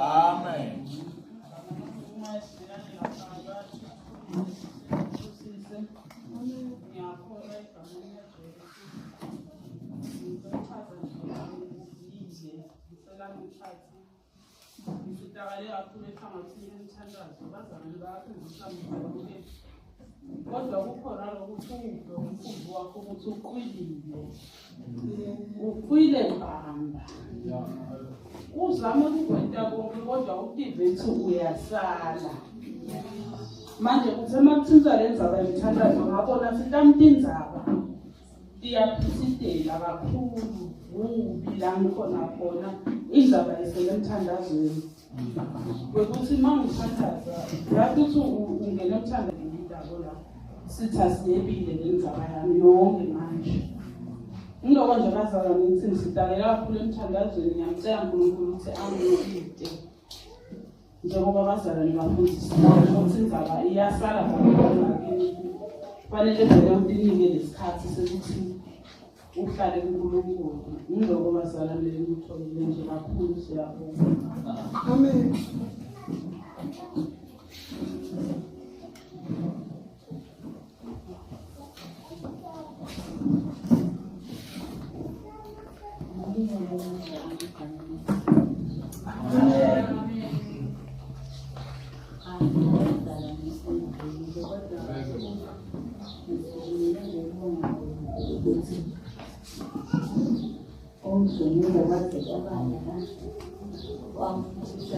Amen. Ngisudakale kakhulu ehlangothini lemthandazo bazalwane bayafundisa bonke kodwa kukhona lokuthi uve umkhumbi wakho ukuthi uqwilile uqwile mbamba uzame ukukwenta konke kodwa utive thi uyasala manje kuthe uma kuthintwa le ndzaba yemthandazo ngabona sitamtindzaba Iyaphithidela kakhulu kubi la ngikhona khona indaba isele emthandazweni kwekuthi uma ngithandaza yathi uthi ungena emthandazweni indaba la sithi asiyebile le ndzaba yami yonke manje ngiloko nje bazalwane ngithi ngisidaleka kakhulu emthandazweni ngiyamcela uNkulunkulu ukuthi angiyite njengoba abazalwane bafundisa ukuthi indzaba iyasala ngakini kufanele vele utinike lesikhathi sekuthi uhlale kuNkulunkulu ngiloko bazalwane engikutholile nje kakhulu siyabonga amen. Ungizonile kwaze kwaba la wangifundisa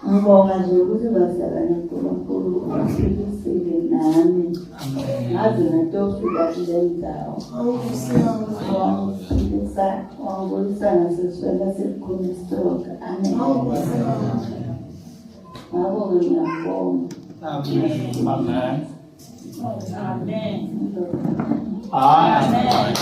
Ngibonga nje ukuthi bazalwane uNkulunkulu ungiphilisile nami ngaze ngatofika kule ndawo wangiphilisa wangibuyisa ngasesweni esikhulu istroke amen. Ngakho-ke ngiyakubonga. Amen. Amen. Amen.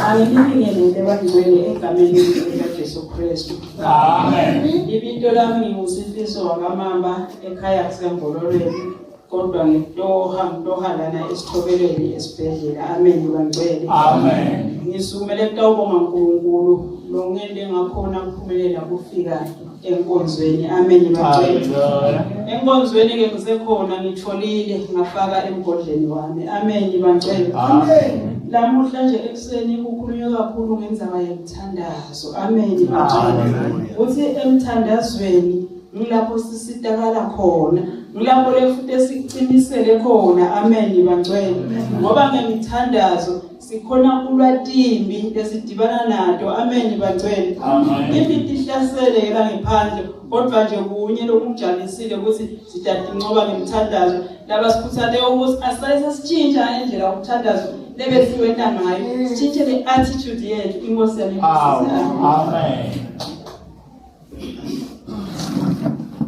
Anginibingelele bangcwele egameni likaJesu Kristu. Amen. Ibito lami nginguSifiso wakaMamba ekhaya kuseMbololweni kodwa ngitoha ngitoha lana esithobelweni esibhedlela. Amen bangcwele. Amen. Ngisukumele kutawubonga uNkulunkulu lo ngente ngakhona kuphumelela kufika enkonzweni. Amen bangcwele. Hallelujah. Enkonzweni ke ngisekhona ngitholile ngafaka emgodleni wami. Amen bangcwele. Amen. Lamuhla nje ekuseni kukhulunywe kakhulu ngendzaba yemthandazo. Amen bangcwele. Hallelujah. Uthi emthandazweni ngilapho sisitakala khona ngilapho le futhi esicinisele khona. Amen bangcwele. Ngoba ngemthandazo sikhona kulwa timbi lesidibana nato. Amen bangcwele. Amen. Impi tihlasele la ngephandle kodwa nje kunye lokujabisile ukuthi sidatincoba ngemthandazo laba sikhuthale ukuthi asale sesitshintsha indlela yokuthandazo lebesiwenta ngayo sitshintshe le attitude yethu inkosi yami Amen. Amen.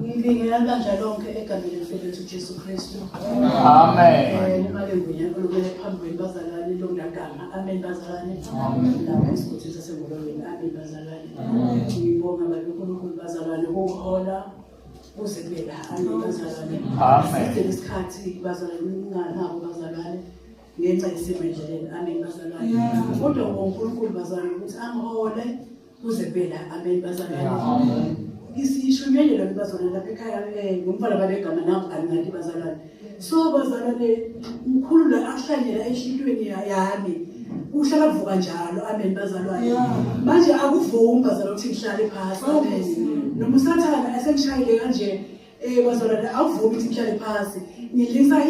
Ngibingelela ibandla lonke egameni lethu Jesu Kristu. Amen. Nimale ngwinya olubele phambi kwenu bazalwane longagama. Amen bazalwane. Lapha esigodini saseNgolweni. Amen bazalwane. Ngibonga baba uNkulunkulu bazalwane ukuhola kuze kube la. Amen bazalwane. Amen. Side isikhathi bazalwane ninganabo bazalwane ngenxa yesimo endleleni. Amen bazalwane. Kodwa ngoNkulunkulu bazalwane ukuthi angihole kuze kube la. Amen bazalwane. Isishunyayelwa ke bazalwane lapha ekhaya ngumfana balegama nami angingadi bazalwane. So bazalwane mkhulu la akuhlanyela enhlitweni yami. Uhlala kuvuka njalo. Amen bazalwane. Manje akuvumi bazalwane ukuthi ngihlale phasi. Amen. Noma usathana esengishayile kanje bazalwane awuvumi ukuthi ngihlale phasi. Ngidlisa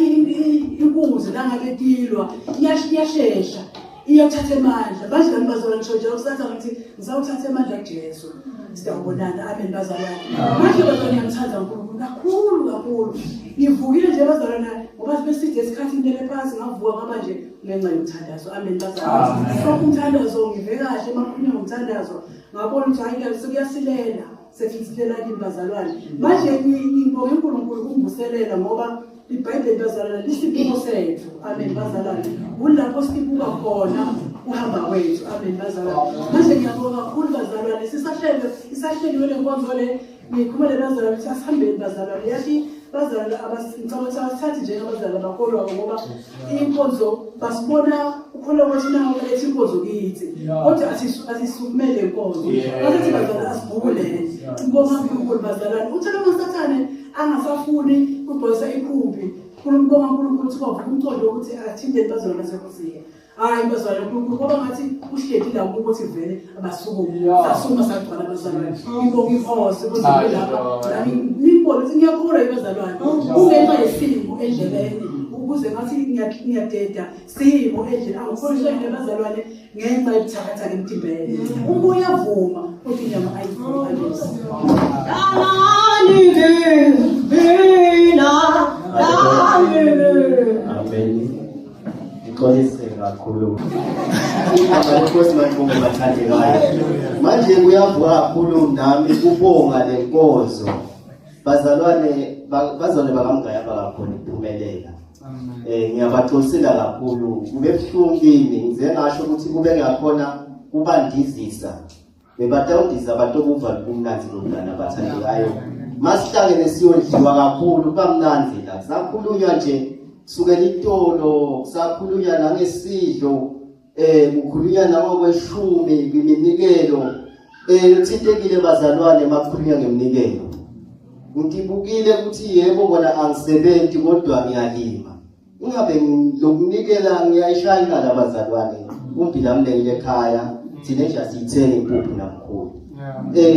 inkunzi nangabe tilwa iyahlehla. Iyothatha amandla. Manje nami bazalwane ngisho njalo kusathana ukuthi ngisawuthatha amandla kuJesu. Siyawubonana. Amen bazalwane. Manje bazalwane ngiyamthanda uNkulunkulu kakhulu kakhulu. Ngivukile nje bazalwane ngoba beside isikhathi ngilele phansi ngavuka ngaba nje ngenxa yomthandazo. Amen bazalwane. Amen. So umthandazo ngive kahle makhulunywa ngomthandazo ngabona ukuthi hayi sekuyasilela sefisilela kimi bazalwane. Manje ngibonge uNkulunkulu ukungivuselela ngoba iBhayibheli bazalwane lisiphiwo sethu. Amen bazalwane. Kulapho sibuka khona kuhamba kwethu. Amen bazalwane. Manje ngiyabonga kakhulu bazalwane. Sisahlelwe isahleliwe le nkonzo le ngikhuluma le bazalwane ukuthi asihambeni bazalwane. Yathi Bazalwane ngicabanga ukuthi abasithathi njengabazalwane abakholwayo ngoba inkonzo basibona ukholwa kwethu nawo baletha inkonzo kithi. Kodwa asisukumele inkonzo. Basethi bazalwane asibhukulele. Ngibonga uNkulunkulu bazalwane. Uthe noma Sathane angasafuni ukudonsa ikhumbi, Nkulunkulu uNkulunkulu ukuthi wavuka umqondo wokuthi athinteni bazalwane baseHosiya. Hayi bazalwane uNkulunkulu ngoba ngathi uhleli la ukuthi vele abasukume. Sasuma sagcwala bazalwane. Ngibonga inkosi kuze kube lapha. Nami ngibona ukuthi ngiyakholwa bazalwane. Kungenxa yesimo endleleni ukuze ngathi ngiyadeda simo endleleni angikholwa nje bazalwane ngenxa yobuthakathaka emtimbeni. Uma uyavuma kodwa inyama ayivumi. Amen. Ngixolise kakhulu. Igama lenkosi malibonge bathandekayo. Manje kuyavuka kakhulu nami kubonga lenkonzo. Bazalwane bazalwane bakaMgaya bakakhona ukuphumelela. Ngiyabaxolisela kakhulu. Kube buhlungu kimi ngize ngasho ukuthi kube ngakhona kubandizisa. Bebatawundiza abantu okuva kumnanzi lomntana bathandekayo. Masihlangene siyodliwa kakhulu kuba mnandi la. Kusakhulunywa nje kusukela itolo, kusakhulunywa nangesidlo, kukhulunywa nangokweshumi kwiminikelo. Uthintekile bazalwane makukhulunywa ngeminikelo. Ngibukile ukuthi yebo kona angisebenzi kodwa ngiyalima. Ingabe lokunikela ngiyayishaya imali abazalwane umbila mlengile ekhaya thina nje asiyithengi impuphu namkhulu.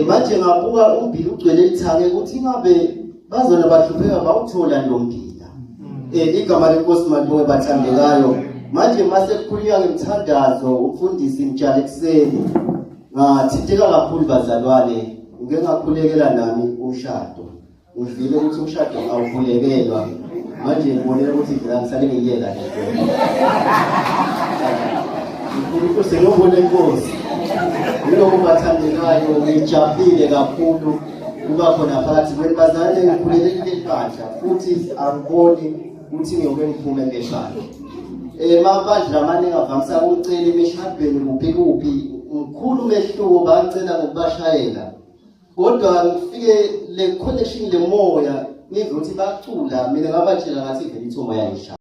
Manje ngabuka umbila ugcwele ithange ukuthi ingabe bazona bahlupheka bawuthola lo mbila. Igama lenkosi malibonge bathandekayo. Manje mase kukhulunywa ngemthandazo umfundisi ngitshale ekuseni ngathinteka kakhulu bazalwane ngike ngakhulekela nami umshado. Ngivile ukuthi umshado awukhulekelwa. Manje ngibonile ukuthi vele angisale ngiyeka le nto. Unkulunkulu sengiyobona inkosi. Yilokho bathandekayo ngijabulile kakhulu kuba khona phakathi kwenu bazalwane ngikhulele kuleli bandla futhi angiboni ukuthi ngiyoke ngiphume kuleli bandla. Mabandla amaningi avamisa ukucela emishadweni kuphi kuphi mkhulu umehluko bangicela ngokubashayela. Kodwa ngifike le connection lemoya ngive ukuthi bacula mina ngabatshela ngathi vele ithi umoya ayishaya.